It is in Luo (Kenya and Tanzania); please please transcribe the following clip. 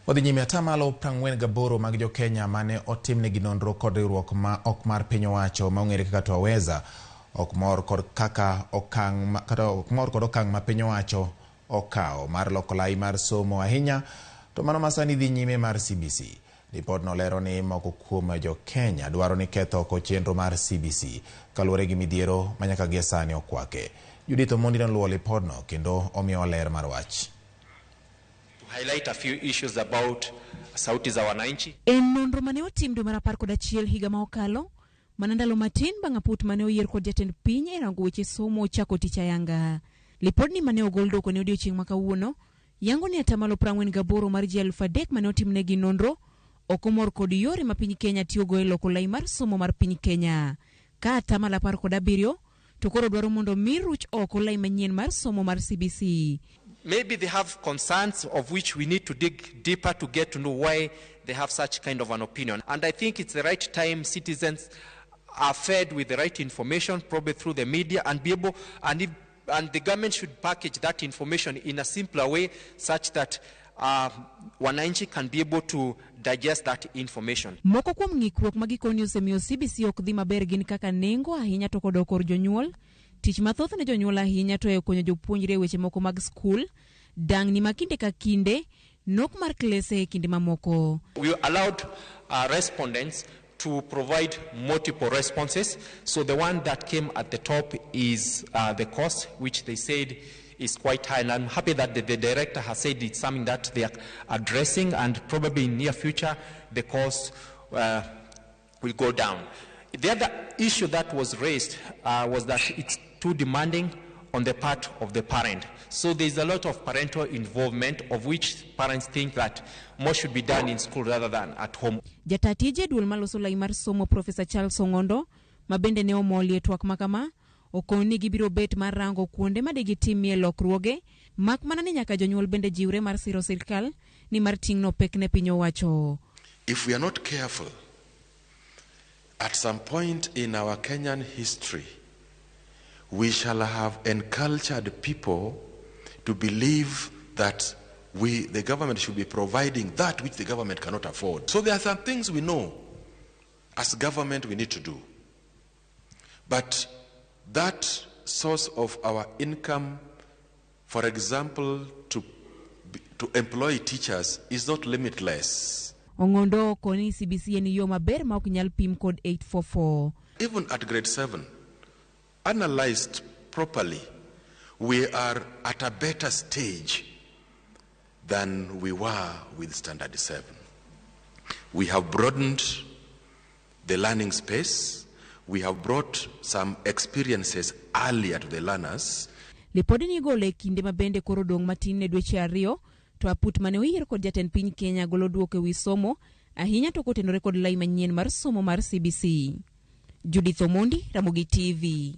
Wadhi nyime atamalo 48 mag jo-Kenya mane otimnegi nonro kod riwruok ma ok mar piny owacho ma ong'ere kaka Twaweza ok mor kod kaka okang' kata ok mor kod okang' ma piny owacho okawo mar loko lai mar somo ahinya to mano ma sani dhi nyime mar CBC. Ripodno lero ni moko kuom jo-Kenya dwaro ni ketho oko chenro mar CBC kaluwore gi midhiero ma nyaka gie sani okwake. Judith Omondi noluwo lipodno kendo omiyowa ler mar wach. To highlight a few issues about Sauti za Wananchi. En nonro mane otim dwe mar 11 higa ma okalo, mana ndalo matin bang' aput mane oyier kod jatend piny e rango weche somo chako tich ayanga. Lipodni mane ogol dwoko ne odiochieng' ma kawuono, yango ni atamalo 48 mar ji 3000 mane otimnegi nonro ok omor kod yore ma piny Kenya tiyogo e loko lai mar somo mar piny Kenya. Ka atamalo 17 to koro dwaro mondo mi ruch oko lai manyien mar somo mar CBC. Maybe they have concerns of which we need to dig deeper to get to know why they have such kind of an opinion. And I think it's the right time citizens are fed with the right information, probably through the media, and be able, and if, and the government should package that information in a simpler way such that wananchi can be able to digest that information. Moko kuom ng'ikruok ma gikoni osemiyo CBC ok dhi maber gin kaka nengo ahinya to kod kor jonyuol, tich mathoth ne jonyuol ahinya to e konyo jopuonjre e weche moko mag skul, dangni ma kinde ka kinde, nok mar klese e kinde mamoko. We allowed respondents to provide multiple responses. So the one that came at the top is the cost, which they said is quite high. And I'm happy that the director has said it's something that they are addressing, and probably in near future the cost will go down. The other issue that was raised was that it's too demanding on the part of the parent. So there's a lot of parental involvement, of which parents think that more should be done in school rather than at home. Jata tije duol maloso lai mar somo Profesa Charles Ong'ondo ma bende ne omoli e twak ma kama okon ni gibiro bet mar rango kuonde ma digitimie lokruoge mak mana ni nyaka jonyuol bende jiwre mar siro sirkal ni mar ting'no pek ne piny owacho. If we are not careful, at some point in our Kenyan history, we shall have encultured people to believe that the government should be providing that which the government cannot afford. So there are some things we know as government we need to do. But that source of our income, for example, to employ teachers, is not limitless. Ong'ondo okoni CBC en yo maber ma ok nyal pim kod 844. Even at grade 7, analyzed properly, we are at a better stage than we were with Standard 7. We have broadened the learning space. We have brought some experiences earlier to the learners. Lipodni igolo e kinde ma bende koro dong' matin ne dweche 2 to aput mane oyier kod jatend piny Kenya golo duoko ewi somo ahinya to kotenore kod lai manyien mar somo mar CBC. Judith Omondi, Ramogi TV.